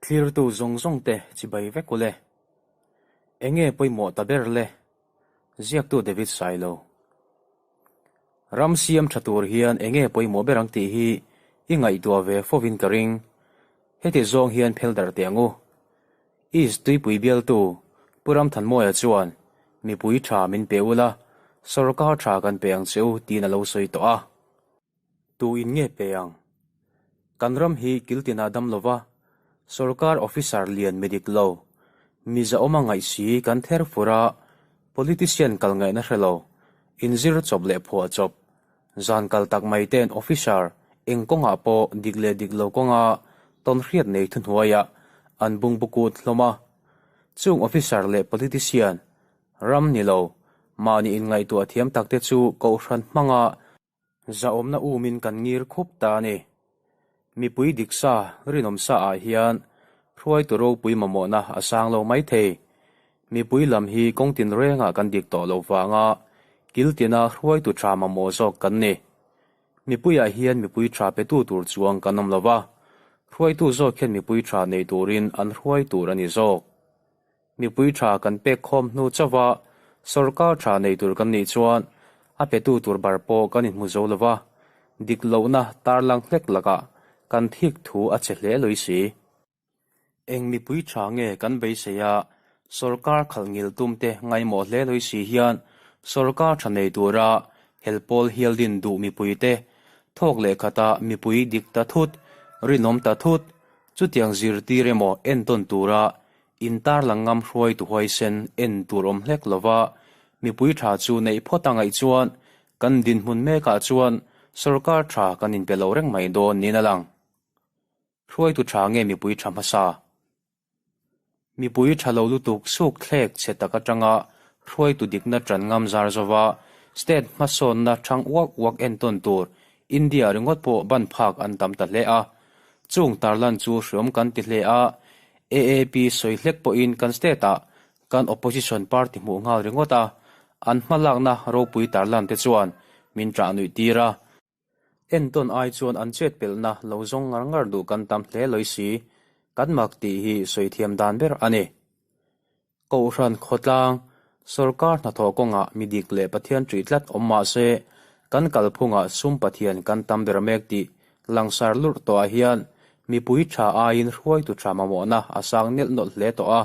Thlirtu zawng zawng te chibai vek ule. Enge pawimawh ta ber le? Ziaktu David Sailo. Ram siam tha tur hian enge pawimawh ber ang tih hi i ngaihtuah ve fovin ka ring. Heti zawng hian phel darh teh ang u. East tuipui bialtu Pu Ramthanmawia chuan mipui tha min pe ula, sorkar tha kan pe ang che u tiin a lo sawi tawh a. Tu in nge pe ang? Kan ram hi kiltinah dam lova, sorkar officer lian mi dik lo, mi zahawm a ngaih si kan ther fur a, politician kal ngaihna hre lo, inzir chawp leh phuah chawp, zan kal tak mai ten officer eng kawngah pawh dik leh dik lo kawnga tawnhriat nei thuhnuaiah an bungbu kut hlawm a. Chung officer leh politician ram ni lo, mahni inngaihtuah thiam takte chu kohhran hmanga Zahawmna umin kan ngir khup ta a ni. Mipui dik sa, rinawm sa ah hian hruaitu ropui mamawhna a sang lo mai thei. Mipui lam hi kawng tinrengah kan dik tawh lo vanga kil tina hruaitu tha mamawh zawk kan ni. Mipuiah hian mipui tha petu tur chuang kan awm lo va, hruaitu zawk hian mipui tha nei turin an hruai tur a ni zawk. Mipui tha kan pek khawm hnu chauha sorkar tha nei tur kan nih chuan a petu tur bar pawh kan inhmu zo lo va, dik lohna tarlang hlek lakah kan thik thu a che hle lui si. Eng mipui tha nge kan beisei a, sorkar khalh ngil tum te ngaimawh hle lui si hian sorkar tha nei tura helpawl hial din duh mipui te thawk leh khata mipui dik ta thut, rinawm ta thut, chutiang zirtir emaw entawn tura Intarlang ngam hruaitu huaisen en tur awm hlek lova mipui tha chu neih phawt a ngaih chuan kan dinhmun mekah chuan sorkar tha kan inpe lo reng mai dawn niin a lang. Hruaitu tha nge mipui tha hmasa? Mipui tha lo lutuk suk thlek chhe tak atanga hruaitu dikna tan ngam zar zova state hmasawnna thang uak uak entawn tur India ringawt pawh ban phak an tam ta hle a. Chung tarlan chu hriawm kan ti hle a, AAP sawi hlek pawhin kan state-ah kan opposition party hmuh nghal ringawt a, an hmalakna ropui tarlan te chuan min ṭah nuih tir a. Entawn ai chuan an chet pelhna lo zawng ngar ngar duh kan tam hle lawi si, kan mak tih hi sawi thiam dan ber a ni. Kohhran khawtlang, sorkar hnathawh kawngah mi dik leh Pathian ṭih tlat awm mah se, kan kalphungah sum Pathian kan tam ber mek tih langsar lurh tawhah hian mipui ṭha aiin hruaitu ṭha mamawhna a sang nelh nawlh hle tawh a,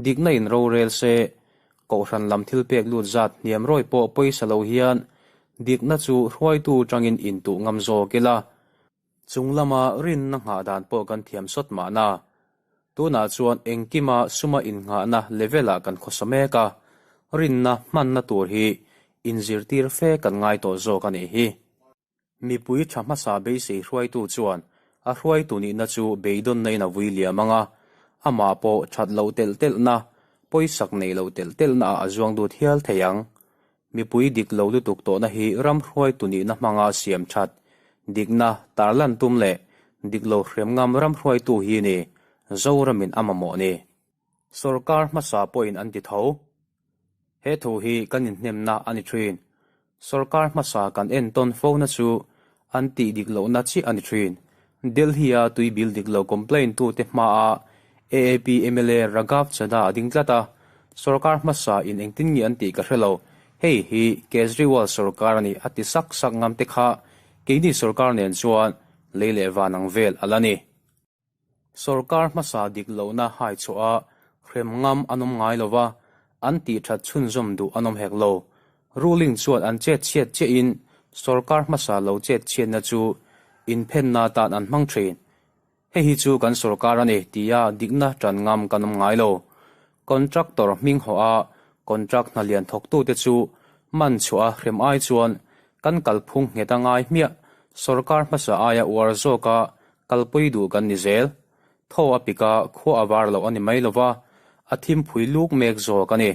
dikna in rorel se, kohhran lam thil pek lut zat hniam rawi pawh pawisa lo hian dikna chu hruaitu ṭangin intuh ngam zawk ila. Chung lama rinna nghah dan pawh kan thiam sawt mahna. Tunah chuan engkima suma innghahna level-ah kan khawsa mek a, rinna hmanna tur hi inzirtir fe kan ngai tawh zawk a nih hi. Mipui tha hmasa beisei hruaitu chuan a hruaitu nihna chu beidawnna in a vui liam ang a, amah pawh that loh telh telhna, pawisak neih loh telh telhnaah a zuang dut hial thei ang. Mipui dik lo lutuk tawhna hi ram hruaitu nihna hmanga siam that, dikna tarlan tum leh dik lo hrem ngam ram hruaitu hi ni Zoramin a mamawh ni. Sorkar hmasa pawhin an ti tho. He thu hi kan inhnemna a ni thin. Sorkar hmasa kan entawn fona chu an tih dik lohna chiah a ni thin. Delhi-a tui bil dik lo complaint tute hmaah AAP mla Raghav Chadha a ding tlat a, sorkar hmasa in engtin nge an tih ka hre lo, hei hi Kejriwal sorkar a ni a ti sak sak ngam te kha keini sorkar nen chuan lei leh van ang vel a la ni. Sorkar hmasa dik lohna hai chhuah a hrem ngam an awm ngai lo va, an tih that chhunzawm duh an awm hek lo. Ruling chuan an chet chhiat chiahin sorkar hmasa lo chet chhiatna chu inphenna atan an hmang thin. Hei hi chu kan sorkar a ni tia dikna tan ngam kan awm ngai lo. Contractor hming hawh a contract hna lian thawktute chu man chhuah a hrem ai chuan kan kalphung nghet a ngai hmiah sorkar hmasa aia uar zawka kalpui duh kan ni zel. Thaw a pik a, khua a var loh a ni mai lova, a thimphui luk mek zawk a ni.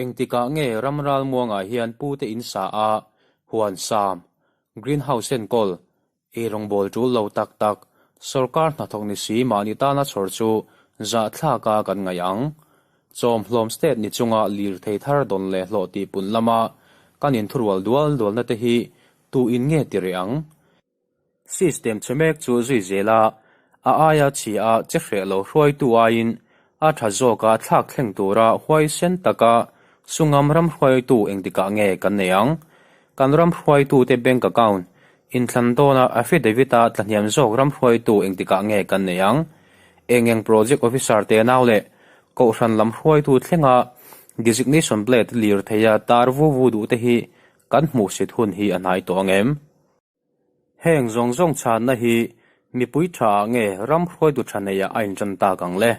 Engtikah nge ram ralmuangah hian pute in sa a, huan sam, greenhouse enkawl, ei rawngbâwl ṭul lo tak tak, sorkar hnathawk ni si mahni tana chhawr chu zahthlaka kan ngaih ang? Chawmhlawm state ni chunga lirthei thar dawn leh hlawh tihpun lama kan inthurual dual dualna te hi tu in nge ti reh ang? System chhe mek chu zui zel a, A aia chhia a che hreh lo hruaitu aiin a tha zawka thlak thleng tura huaisen taka sungam ram hruaitu engtikah nge kan nei ang? Kan ram hruaitute bank account inthlan dawna affidavit-a tlahniam zawk ram hruaitu engtikah nge kan nei ang? Eng eng project officer te nau leh kohhran lam hruaitu thlenga designation plate lirtheia tar vu vu duhte hi kan hmuhsit hun hi a hnai tawh ang em? Heng zawng zawng chhanna hi mipui tha ah nge ram hruaitu tha neiah a intan tak ang le?